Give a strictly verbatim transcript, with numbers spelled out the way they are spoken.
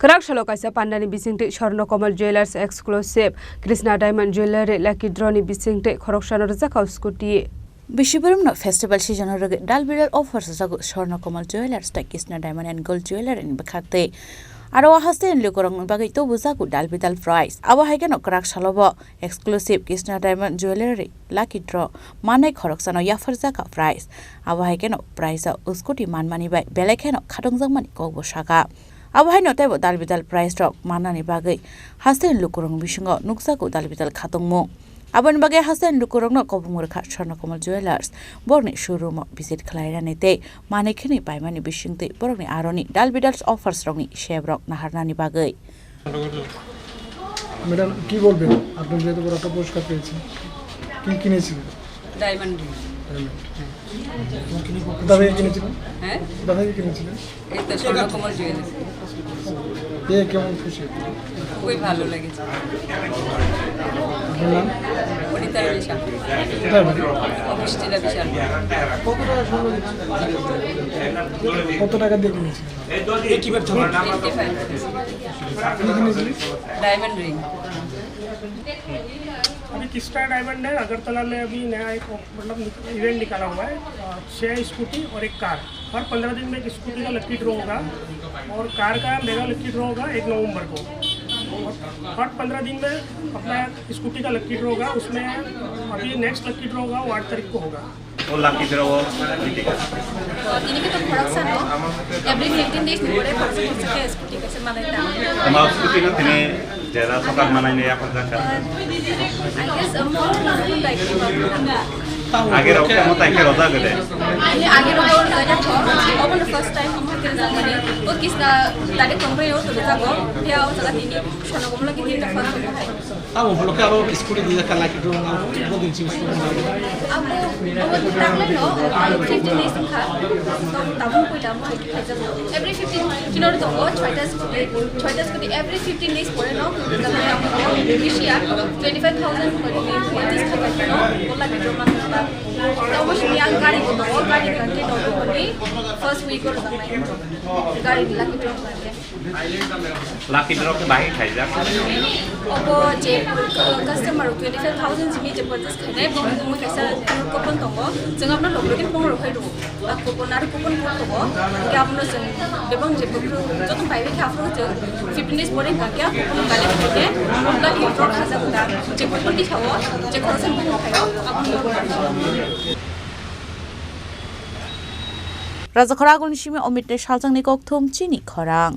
Kwrak salo kaisa pandani bisingtwi Swarna Kamal Jewellers exclusive Krishna Diamond Jewellery lucky draw ni bisingtwi khoroksano rwjakha scooty. Bisibrumno festival season o rwgwi dal bidal offers rwjago Swarna Kamal Jewellers tei Krishna Diamond and Gold Jewellery ni bwkhaktwi. Aro o haste ni lukurokni bagwi tubujago dal bidal price. Abo hai kheno kwrak salo bo exclusive Krishna Diamond Jewellery lucky draw manwi khoroksano yapharjakha price. Abo hai kheno price o scooty manmani bai belai kheno khatungjakmani kokbo sakha. Abo haino teibo dal bidal price rok mannani bagwi haste ni lukurokni bisingo nukjago dal bidal khatungmung. Aboni bagwi haste ni lukurokno kobong rwkha Swarna Kamal Jewellers. Borokni showroom o visit khlainani tei manwi khwnwi paimani bisingtwi borokni aroni dal bidal offers rokni sebrok naharnani bagwi. Madam, কি বলবেন? আপনি যেহেতু বড় একটা পুরস্কার পেয়েছেন, কি কিনেছিলেন? Diamond ring. ডায়মন্ড। কোথা থেকে কিনেছিলেন? হ্যাঁ? কোথা থেকে কিনেছিলেন? এই তো স্বর্ণকমল জুয়েলার্স। পেয়ে কেমন খুশি? খুবই ভালো লেগেছে। আপনার নাম? অনিতা রবি সাহা। কোথায় বাড়ি? অফিস জেলা বিশাল। কত টাকা স্বর্ণ কিনেছিলেন? কত টাকা দিয়ে কিনেছিলেন? Twenty five. কি কিনেছিলেন? Diamond ring. अभी कृष्णा डायमंड है, अगरतला में अभी नया एक, मतलब, इवेंट निकाला हुआ है। अ, छह स्कूटी और एक कार। हर पंद्रह दिन में एक स्कूटी का लकी ड्रॉ होगा और कार का मेगा लकी ड्रॉ होगा एक नवंबर को। और हर पंद्रह दिन में अपना स्कूटी का लकी ड्रॉ होगा, उसमें अभी नेक्स्ट लकी ड्रॉ होगा, वो आठ तारीख को होगा। वो लकी ड्रॉ वो जीतेगा। Tini khe to khoroksa no, every fifteen days ni pore khoroksa khoroksa khe scooty kaisa manai ta. Toma scooty no tini jera sokar manai ne yapar jaka. I guess, um, more than that. Age rok tamo tai khe rojak de. Ani age rok rojak kho, obo no first time amha khe rojak mani. O Krishna direct company o to rojak go, phiya o jaga tini Swarna Kamal khe tini first time. Abo holo khe aro scooty di jaka lucky draw na bo din si scooty na. Abo, abo taklai no, fifteen days wngkha. Tabuk puila mo hai khe khaijak. Every fifteen, chini oro tongo, chhoita scooty, chhoita scooty every fifteen days pore no, bisi ya, twenty five thousand pore ni, pachis hajar no, bo lucky draw man. Tamo sini ang gari ko tongo, gari kan ke tongo ni, first week or something. Gari lucky draw man. Lucky draw khe bahai khaijak. Obo je, uh, customer twenty five thousand simi je purchase khainai, bo mung kaisa coupon tongo. Chwng abono log login bong rok hai rwo. Ba coupon aro coupon code tongo. Hingke abono chwng bebak je bwkhwrwng joto bai bai khe aphuru chwng fifteen days pore hingka khe coupon collect khaikhe lucky draw khajak da. Je coupon tisao je khoroksa bong khaio abono. Rajakhor Agulni simi Omit Tei Saljakni kokthum chini khorang.